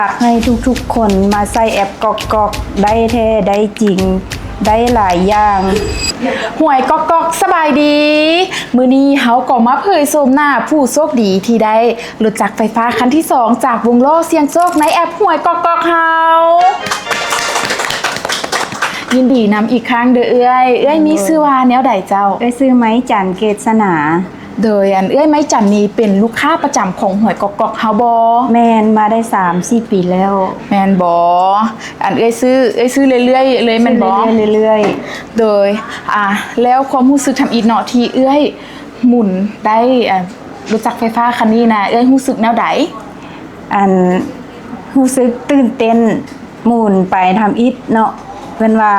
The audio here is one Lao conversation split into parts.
ຢາກໃຫ້ທຸກໆຄົນມາໃຊ້ແອັບກອກກອກ ໄດ້ແທ້ໄດ້ຈິງ ໄດ້ຫຼາຍຢ່າງ. ຫວຍກອກກອກ ສະບາຍດີ. ມື້ນີ້ເຮົາກໍມາເຜີຍໂສມໜ້າຜູ້ໂຊກດີທີ່ໄດ້ລົດຈັກໄຟຟ້າຄັນທີສອງ ຈາກວົງລໍ້ສ່ຽງໂຊກໃນແອັບຫວຍກອກກອກເຮົາ. ຍິນດີນຳອີກຄັ້ງເດີເອື້ອຍ. ເອື້ອຍມີຊື່ວ່າແນວໃດເຈົ້າ? ເອື້ອຍຊື່ໄມ້ຈັນ ເກດສະໜາ. ໂດຍ ອັນເອື້ອຍໄມ້ຈັນນີ້ເປັນລູກຄ້າປະຈຳຂອງຫວຍກອກກອກເຮົາບໍ່? ແມ່ນ, ມາໄດ້ສາມສີ່ປີແລ້ວ. ແມ່ນບໍ່? ອັນເອື້ອຍຊື້, ເອື້ອຍຊື້ເລື້ອຍໆເລີຍແມ່ນບໍ່? ຊື້ເລື້ອຍໆ ເລື້ອຍໆ. ໂດຍ ອ່າ ແລ້ວຄວາມຮູ້ສຶກທຳອິດເນາະ ທີ່ເອື້ອຍໝູນໄດ້ ອ່າ ລົດຈັກໄຟຟ້າຄັນນີ້ນະ ເອື້ອຍຮູ້ສຶກແນວໃດ? ອັນ ຮູ້ສຶກຕື່ນເຕັ້ນ ໝູນໄປທຳອິດເນາະ ເພິ່ນວ່າ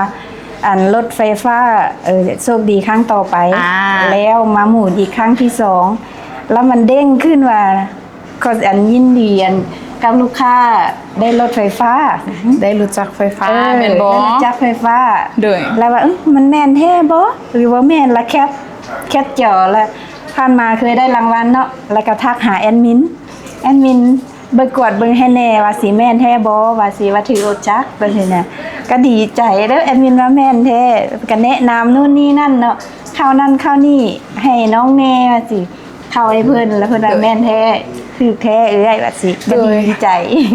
ອັນ ລົດໄຟຟ້າ ເອີ ໂຊກດີຄັ້ງຕໍ່ໄປ ອ່າ ແລ້ວມາໝູນອີກຄັ້ງທີສອງ ແລ້ວມັນເດ້ງຂຶ້ນວ່າ ຂໍ ອັນ ຍິນດີ ອັນ ກັບລູກຄ້າໄດ້ລົດໄຟຟ້າ ໄດ້ລົດຈັກໄຟຟ້າ ເອີ ແມ່ນບໍ່? ໄດ້ລົດຈັກໄຟຟ້າ ໂດຍ ແລ້ວວ່າ ເອີ ມັນແມ່ນແທ້ບໍ່ ຫຼືວ່າແມ່ນ? ລະແຄັບ ແຄັບຈໍ ລະຜ່ານມາເຄີຍໄດ້ລາງວັນເນາະ ລະກະທັກຫາແອດມິນ ແອດມິນ ເບິ່ງ ກວດເບິ່ງໃຫ້ແດ່ວ່າຊິແມ່ນແທ້ບໍ່ ວ່າຊິວ່າຖືກລົດຈັກ ແບບນີ້ນະ ກະດີໃຈເດີ້ ແອດມິນວ່າແມ່ນແທ້ ກະແນະນຳໂນ່ນນີ້ນັ້ນເນາະ ຂ່າວນັ້ນຂ່າວນີ້ໃຫ້ນ້ອງແດ່ ວ່າຊິເຂົ້າໃຫ້ເພິ່ນ ລະເພິ່ນວ່າແມ່ນແທ້ ຖືກແທ້ເອື້ອຍ ວ່າຊິ ກະດີໃຈ.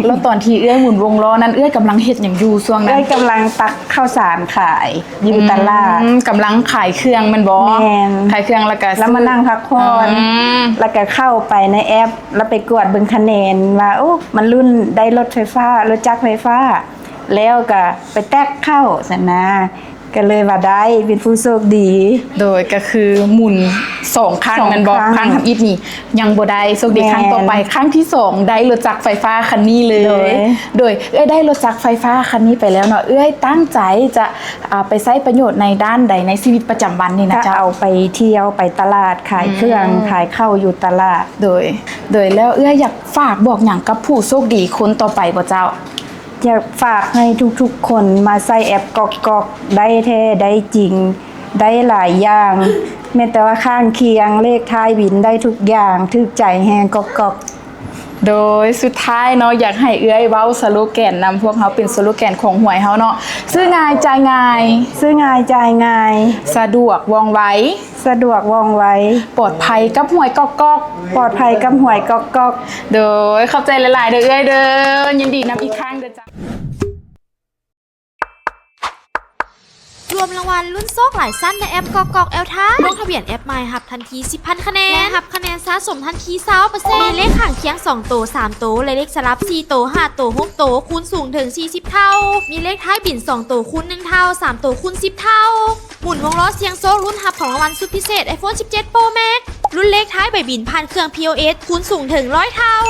ແລ້ວຕອນທີ່ເອື້ອຍໝູນວົງລໍ້ນັ້ນ ເອື້ອຍກຳລັງເຮັດຫຍັງຢູ່ຊ່ວງນັ້ນ? ເອື້ອຍກຳລັງຕັກ ເຂົ້າສານຂາຍຢູ່ຕະຫຼາດ ອືມ ກຳລັງຂາຍເຄື່ອງແມ່ນບໍ່? ແມ່ນ ຂາຍເຄື່ອງ ແລ້ວກະ ແລ້ວມານັ່ງພັກຜ່ອນ ອືມ ແລ້ວກະເຂົ້າໄປໃນແອັບ ແລ້ວໄປກວດເບິ່ງຄະແນນວ່າ ໂອ້ ມັນລຸ້ນໄດ້ລົດໄຟຟ້າ ລົດຈັກໄຟຟ້າ ແລ້ວກະໄປແຕັກເຂົ້າຊັ້ນນະ ກະເລີຍວ່າໄດ້ເປັນຜູ້ໂຊກດີ. ໂດຍ ກະຄືໝູນສອງຄັ້ງແມ່ນບໍ່? ສອງຄັ້ງ ຄັ້ງທຳອິດນີ້ ຍັງບໍ່ໄດ້ ໂຊກດີຄັ້ງຕໍ່ໄປ ແມ່ນ ຄັ້ງທີສອງ ໄດ້ລົດຈັກໄຟຟ້າຄັນນີ້ເລີຍ ໂດຍ ໂດຍ ເອື້ອຍໄດ້ລົດຈັກໄຟຟ້າຄັນນີ້ໄປແລ້ວເນາະ ເອື້ອຍຕັ້ງໃຈຈະ ອ່າ ໄປໃຊ້ປະໂຫຍດໃນດ້ານໃດໃນຊີວິດປະຈຳວັນນີ້ນະ? ກະເຈົ້າ ເອົາໄປທ່ຽວ ໄປຕະຫຼາດ ຂາຍເຄື່ອງ ອືມ ຂາຍເຂົ້າຢູ່ຕະຫຼາດ ໂດຍ ໂດຍ ແລ້ວເອື້ອຍຢາກຝາກບອກຫຍັງກັບຜູ້ໂຊກດີຄົນຕໍ່ໄປບໍ່ເຈົ້າ? ຢາກຝາກໃຫ້ທຸກໆຄົນມາໃຊ້ແອັບກອກກອກ ໄດ້ແທ້ໄດ້ຈິງ ໄດ້ຫຼາຍຢ່າງ ແມ່ນແຕ່ວ່າຂ້າງຄຽງ ເລກທ້າຍບິນ ໄດ້ທຸກຢ່າງ ຖືກໃຈແຮງກອກກອກ. ໂດຍ ສຸດທ້າຍເນາະ ຢາກໃຫ້ເອື້ອຍເວົ້າສະໂລແກນນຳພວກເຮົາ ເປັນສະໂລແກນຂອງຫວຍເຮົາເນາະ ຊື້ງ່າຍຈ່າຍງ່າຍ ຊື້ງ່າຍຈ່າຍງ່າຍ ສະດວກວ່ອງໄວ ສະດວກວ່ອງໄວ ປອດໄພກັບຫວຍກອກກອກ ປອດໄພກັບຫວຍກອກກອກ. ໂດຍ ຂອບໃຈຫຼາຍໆເດີເອື້ອຍເດີ ຍິນດີນຳອີກຄັ້ງເດີຈ້າ. ລວມລາງວັນລຸ້ນໂຊກຫຼາຍຊັ້ນໃນແອັບກອກກອກແອວທ່າ ລົງທະບຽນແອັບໃໝ່ ຮັບທັນທີສິບພັນຄະແນນ ແລະ ຮັບຄະແນນສະສົມທັນທີຊາວເປີເຊັນ ມີເລກຂ້າງຄຽງສອງໂຕ ສາມໂຕ ແລະ ເລກສະຫຼັບສີ່ໂຕ ຫ້າໂຕ ຫົກໂຕ ຄູນສູງເຖິງສີ່ສິບເທົ່າ ມີເລກທ້າຍບິນສອງໂຕ ຄູນໜຶ່ງເທົ່າ ສາມໂຕ ຄູນສິບເທົ່າ. ໝູນວົງລໍ້ສ່ຽງໂຊກ ລຸ້ນຮັບຂອງລາງວັນສຸດພິເສດ ໄອໂຟນສິບເຈັດໂປຣແມັກ ລຸ້ນເລກທ້າຍໃບບິນຜ່ານເຄື່ອງພີໂອເອັສ ຄູນສູງເຖິງຮ້ອຍເທົ່າ.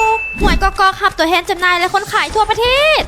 ຫວຍກອກກອກ ຮັບຕົວແທນຈຳໜ່າຍ ແລະ ຄົນຂາຍທົ່ວປະເທດ.